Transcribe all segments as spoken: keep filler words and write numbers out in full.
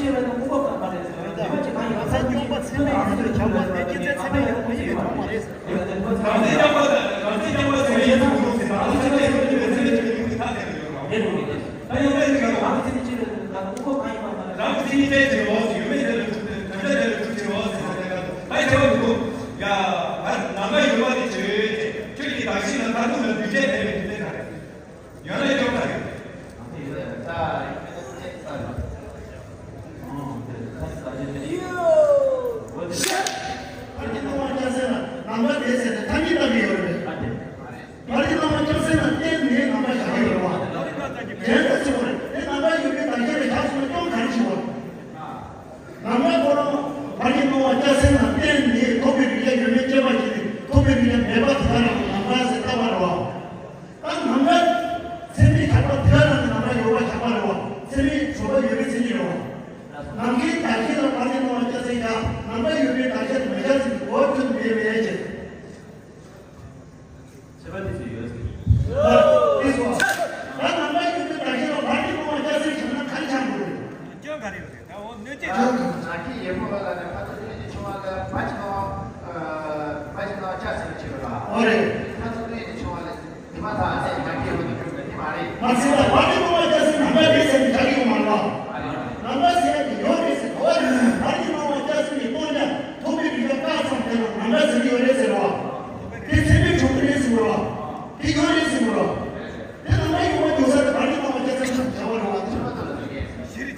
ཡོད་ན་སྐྱོབ་པ་རེད། ཨ་ནི་ནང་པ་སྐྱབས་སེམས་ལ་ནང་པ་བསྟེན་ཟེར་ཏེ་ཐ་སྙད་བཏགས་ཀྱི་ཡོད་རེད། ཨ་ནི་ནང་པ་སྐྱབས་སེམས་ལ་བརྟེན་ནས་ནང་པ་བཞག་གི་ཡོད་རེད་བ། གཞན་དག་ཚོ་རེད་དེ་ནང་པ་ཡོད་པའི་བརྡ་ཆད་ལ་བཞག་སོང་ན་སྐྱོན་ག་རེ་བྱུང་བ་རེད། ནང་པ་ཁོ་རང་ཕ་རྒྱལ་ནང་པ་སྐྱབས་སེམས་ལ་བརྟེན་ནས་ཐོབ་པའི་རིགས་ལ་ཡོད་མེད་དཔྱད་པ་བྱས་ནས་ཐོབ་པའི་རིགས་ལ་མེད་པ་དེ་ག་རང་གི་ནང་པ་ཟེར་ལྟ་བ་རེད་བ། ད་ནང་པ་ཚད་མའི་ཁྱབ་པ་དེ་ག་རང་གི་ནང་པ་ཡོད་པ་ཁྱབ་པ་རེད་བ། ཚད་མའི་བཟོད་པ་ཡོད་པའི་མཚན་ཉིད་རེད་བ། ནམ་མཁའི་བརྡ་ཆད་ལ་ཕ་རྒྱལ་ནང་པ་སྐྱབས་སེམས་བཞག་ནང་པ་ཡོད་པའི་བརྡ་ཆད་མི་བཞག་ཟེར་གྱི་གོ་བ་ཁྱོན་ནས་མེད་པའི་ཡན་ཆད། ཚད་མ་དེ་ཚོ་ཡོད་ཟེར། ཨ་དེ་སོ། ད་ནང་པ་ཡོད་པའི་བརྡ་ཆད་ལ་ཕ་རྒྱལ་ནང་པ་སྐྱབས་སེམས་བཞག་ན་ག་རེ་ཆགས་འགྲོ་རེད། སྐྱོན་ག་རེ་ཡོད་རེད། ད་འོ་གནོད་བྱེད་ཆགས་འགྲོ། ནག་ཁྱི་ཡེ་མོ་བ་ལ་ནི་ཕ་ཚོ་སྟོན་གྱི་ཆུང་བ་ལ་བ་ཅི་ནོ། བ་ཅི་ནོ་ལྕགས་ཟེར་བ་ཆེ་བ་ལ། འོ་རེད། ཕ་ཚོ་སྟོན་གྱི་ཆུང་བ་ལ་ཉི་མ་དང་ཨ་ནི་ནག་ཁྱི་ཡེ་མོ་དེ་སྐྱོན་ག་དེ་མ་རེད། མ་ཟེར་ལ་བ་ཅི་ནོ་བ་སྐྱབས་སེམས་ནང་པ་རེད་ཟེར་ནས་ཆགས་ཀྱི་ཡོད་མ་རེད་བ། ནང་པ་ཟེར་ཡ་དེ་ཡོད་རེད་ཟེར་གོ་བ་རེད། ད་ནི་ནང་པ་སྐྱབས་སེམས་ཀྱི་སྟོང་ཆ་ཐོབ་པའི་རིགས་ལ་བཀག་ཙམ་དེ་ལ་ནང་པ་ཟེར་གྱི་ཡོད་རེད་ཟེར་བ། དེ་ཚད་མའི་གྲུབ་པ་རེད་ཟེར་བ། དེ་ཡོད་རེད་ཟེར་བ། དེ་ནང་པ་ཡོད་པ་འཇོག་ས་དེ་ད་ནི་ནང་པ་སྐྱབས་སེམས་ཀྱི་བྱ་བ་རེད་བ།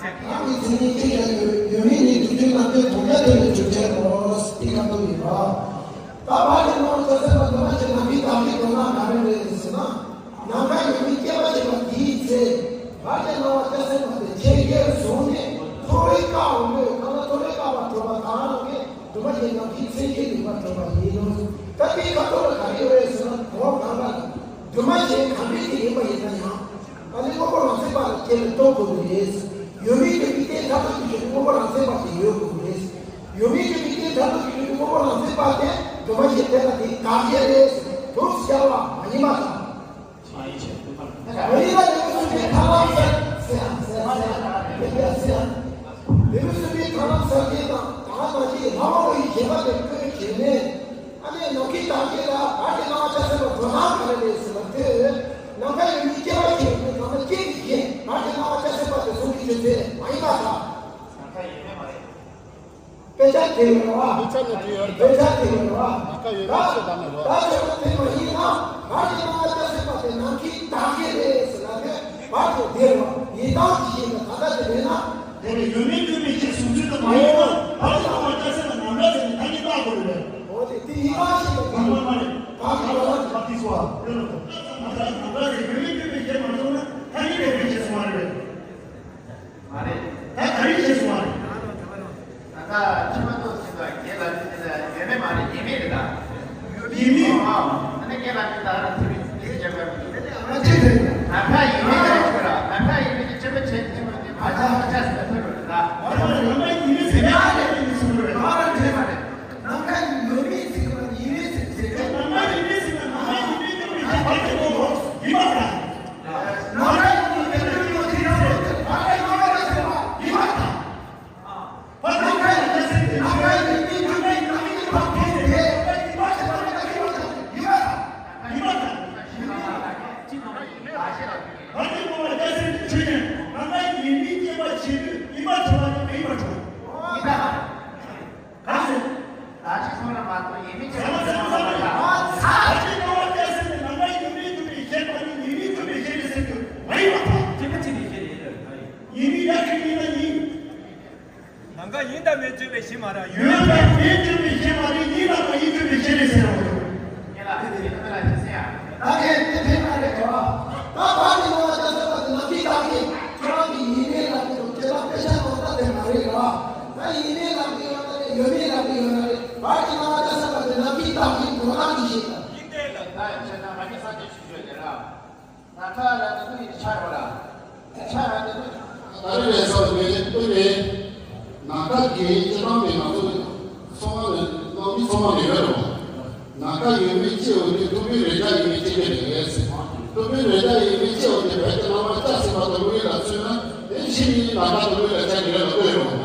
ཨ་ནི་མཚན་ཉིད་གཅིག་ཀྱང་ཡོད། ཡོད་མེད་གཉིས་སྒྲུབ་བྱེད་རྣམ་དཔྱོད་དོན་དམ་དོན་ལ་སྒྲུབ་བྱེད་དོ། དེ་ལ་ལྟོས་ཡིན་པ། ད་བར་དུ་ནང་པ་སྐྱབས་སེམས་ལ་འདུན་མ་བྱེད་ན་མི་དག་གི་དོན་དག་ག་རེ་རེད་ཟེར་ན། ནམ་མཁའ་ཡོད་མེད་སྐྱེ་བ་བྱེད་པ་དེའི་ཚེ། བར་དུ་ནང་པ་སྐྱབས་སེམས་པ་དེ་ཆེ་རྒྱས་བཟུང་ནས་མཐོ་རིས་བཀག་འོང་མོད་གང་ལ་མཐོ་རིས་བཀག་པ་གྲུབ་པ་གང་རང་གིས་འདུན་མ་བྱེད་ན་དེའི་ཚེ་གི་ལུས་པ་གྲུབ་པ་ཡིན་ནོ། ད་དེའི་ཁ་ཐོག་ལ་ག་རེ་ཡོད་རེད་ཟེར་ན་གོ་བ་གང་ག་ལ་འདུན་མ་བྱེད་གང་རིགས་དེ་ཡིན་པ་ཡིན་ན་ཡང་། ཨ་ནི་དངོས་པོ་རང་མཚན་པ་ལ་སྐྱེ་བའི་སྟོབས་དགོས་ཀྱི་རེད། ཡོད་མེད་ཀྱི་དམིགས་རྟེན་མཐར་ཐུག་གི་ཆོས་དངོས་པོ་རང་མཚན་པ་དེ་ཡོད་དགོས་ཀྱི་རེད། ཡོད་མེད་ཀྱི་དམིགས་རྟེན་མཐར་ཐུག་གི་ཆོས་དངོས་པོ་རང་མཚན་པ་དེ་སྒྲོན་མ་ཞིག་དེ་ལ་དེ་དགག་བྱ་རེད། དུག་སྦྱར་བ་མ་ཡིན་པ་དང་། མ་ཡིན་པ་ལ་ལེའུ་གསུམ་པའི་ཐབས་ལམ་གསལ་གསལ་གསལ་གསལ་གསལ་གསལ། ལེའུ་གསུམ་པའི་ཐབས་ལམ་གསལ་བྱེད་དང་ད་ལྟ་ཞིག་ལྷ་མོ་ཡི་བྱེད་པ་དེ་བཀོད་བྱས་ནས། ཨ་ནི་ནམ་མཁའི་བདག་བསྐྱེད་ལ་བར་གྱི་སྣང་བ་སྐྱབས་སེམས་ལ་འགྲོ་སྟངས་ག་རེ་རེད་ཟེར་བ་དེ། ནམ་མཁའ་ཡོད་མེད་སྐྱེ་བ་ཆེན་པོའི་ནང་ན་སྐྱེ་གི་ཡིན་བར་གྱི་སྣང་བ་སྐྱབས་སེམས་པ་དེ་གསུང་གི་ཆོས་ཚེ་མ་ཡིན་པ་དང་། ནམ་མཁའ་ཡོད་མེད་མ་རེད། དཔེ་ཆ་དེ་ཡོད་རེད་བ། དཔེ་ཆ་ནི་དེ་ཡོད་རེད། དཔེ་ཆ་དེ་ཡོད་རེད་བ། ནམ་མཁའ་ཡོད་མེད་ཆོས་བདག་མེད་རེད་བ། ད་ཆོས་དེ་མ་ཡིན་ན་བར་གྱི་སྣང་བ་སྐྱབས་སེམས་པ་དེ་ནམ་མཁའི་བདག་བསྐྱེད་རེད་ཟེར་ན་དེ་བར་དུ་བདེ་རེད་བ། ཡིན་སྟངས་ཀྱི་ཤེས་ན་ད་ལྟ་དེ་མེད་ན། དེ་ནི་ཡོད་མེད་བསྐྱོད་པའི་ཕྱིར་གཟུང་འཛིན་དུ་མ་ཡིན་ན་བར་དུ་སྣང་བ་སྐྱབས་སེམས་ལ་ནམ་ར་ཟེར་ནས་ཐ་སྙད་བཏགས་དགོས་རེད། འོ་དེ་དེ་ཡིན་པ་ཞིག་ལ་གང་མ་མ་རེད། གང་གི་བར་དུ་བ་དེ་སོ་བ་དེ་ལ་ཐོབ་ཐབས་སམ་ནམ་ར་ཟེར་ཡོད་མེད་བསྐྱོད་པའི་ཕྱིར་མ་སོང་ན་ཐ་སྙད་འགོག་པའི་ཕྱིར་སོང་བ་རེད། མ་རེད། ད་ག་རེ་བྱས་སོང་བ་རེད། ད་ལྟ་ཕྱི་མ་གཏོགས་ཟིན་པ་རྒན་ལ་ནི་དེ་ལ་ཡོད་མེད་མ་རེད་ཡིན་མེད་རེད་ད། ཡིན་མེད། ཨ་ནི་རྒན་ལ་ནི་ད་ར་ཐུ་རི་ཐུ་རི་རྒྱབ་པ་མི་འདུག་ཨ་ཅེ་དེ། ད་ཁ་ཡིན་མེད་རེད་ཟེར་ར་ད་ཁ་ཡིན་མེད་ཀྱི་ཕྱི་མ་བྱས་ནས་མ་ནི་མ་ཆ་མ་ཆ་ཟེར་ཐུ་རུ་རེད་ད། ཨ་ར་ནམ་མཁའ་ཡིན་མེད་ཟེར་ཡ་རེད་ཡིན་ཟེར་རེད། ཨ་ར་དེ་མ་རེད། ནམ་མཁའ་ཡོད་མེད་ཟེར་གི་མ་ཡིན་མེད་ཟེར་ཟེར་གི་ནམ་མཁའ་ཡིན་མེད་ཟེར་ན་ནམ་མཁའ་ཡིན་མེད་ཀྱི་མི་ཤེས་པ་དེ་ཡིན་པ་རེད། ག་ཟེར། ད་ཅི་སོང་ན་མ་གཏོགས་ཡིན་མིན་ཅི་ཟེར་བ་ཟེར་བ་ཟེར་བ་ཡ། ད་ཅི་སྣང་བ་སྐྱ་སེར་ནི་ནམ་མཁའ་ཡོད་མེད་གྲུབ་པའི་ཤེས་པ་ནི་ཡིན་མིན་གྲུབ་པའི་ཤེས་རེད་ཟེར་རྒྱུ་མ་ཡིན་པ་དང་། སྐྱེ་མ་ཅི་ནས་ཤེས་རེད་ཡིན་ལ་ཡིན། ཡིན་མིན་ཡ་ཁྱོད་ཡིན་ན་ཡིན། ནམ་མཁའ་ཡིན་དང་མིན་གྲུབ་པའི་ཤེས་མ་རེད་ཡོད། ཡོད་དང་མེད་གྲུབ་པའི་ཤེས་མ་རེད་ཡིན་དང་མ་ཡིན་གྲུབ་པའི་ཤེས་རེད་ཟེར་བ་ཡོད། ངས་ལ་དེ་དེ་ཡིན་ན་ལ་ཤེས་ཟེར་ཡ། ད་ངས་དེ་ཕན་མ་རེད་དོ། ད་བར་གྱི་སྣང་བ་སྐྱ་སེར་པ་དེ་ནམ་མཁའི་བདག་གིས་ཁྱོད་རང་གི་ཡིན་མིན་ལ་དེ་དང་དེ་ལ་དཔེ་ཆ་ནང་ལྟ་དེ་མ་རེད་ར། ད་ཡིན་མིན་ལ་དེ་ཡོད་ན་རེད་ཡོད་མིན་ལ་དེ་ཡོད་ན་རེད། བར་གྱི་སྣང་བ་སྐྱ་སེར་པ་དེ་ནམ་མཁའི་བདག་གིས་དོ་སྣང་གིས་ཤེས་དང་། ཡིན་དེ་ལ་ད་ཡིན་ཆ་ན་ང་གི་ས་ཆ་ཞུ་ཞུ་ཡོད་ར། ན་ཁ་ལ་ནི་ཀུན་ཡིན་ཆ་ཡོད་ར། ཆ་ཡོད་ནི་ཀུན། ད་རེས་ལས་ས་མེད་ཀུན་ནས་ན་ཁ་གི་སྤྱི་བཏང་མེད་ང་ཚོ་ཚང་མ་ནི་ནང་མི་ཚང་མ་ནི་ཡོད་རེད་བ། ན་ཁ་ཡོད་མེད་ཅི་ཡོད་དེ་ཐུབ་པའི་རེ་ཆ་ཡོད་མེད་ཅི་མེད་རེད། ཐུབ་པའི་རེ་ཆ་ཡོད་མེད་ཅི་ཡོད་དེ་བོད་ཀྱི་སྣང་བ་སྐྱ་སེར་པ་དུ་མའི་ལ་མཚོན་ན་དེ་ཕྱི་ནི་ན་ཁ་དུ་མའི་ལ་ཆ་གི་རེད་ལ་ལྟོས་ཡོད།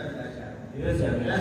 ལྟར་ལ་བྱ། ཡོད་ཟེར་མེད།